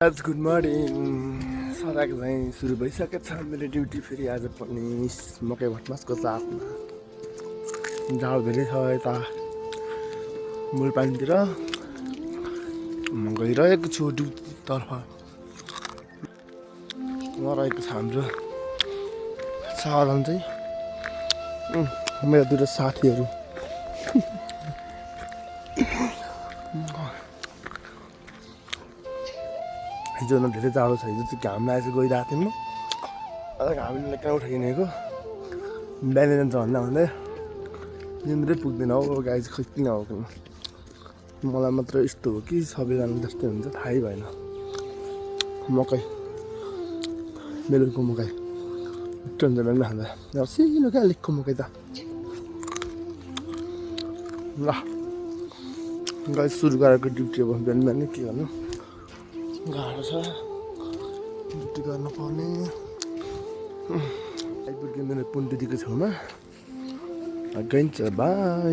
good morning सदाको चाहिँ सुरु भइसकेको छ मेरो ड्युटी फेरि आज पनि मकै भटमासको साथमा जाडो धेरै छ यता मूलपानीतिर म गइरहेको छु ड्युटीतर्फ रहेको छ हाम्रो साधन चाहिँ मेरो दुईटा साथीहरू हिजो न धेरै जाडो छ हिजो चाहिँ घाम लागेर गइरहेको थिएँ म हामीले कहाँ उठाइनेको बिहान जान्छ भन्दा भन्दै निन्द्रै पुग्दैन हौ गाई चाहिँ खै किन हो मलाई मात्र यस्तो हो कि सबैजना जस्तै हुन्छ थाहै भएन मकै बेलुको मकै मिठो हुन्छ बिहान खाँदा सिनो क्या लिखको मकै त ल गाई सुरु गरेको ड्युटी अब बिहान बिहान के गर्नु गाह्रो छ ड्युटी गर्नुपर्ने आइपुग्यो मेरो पुन दिदीको छेउमा गइन्छ बाई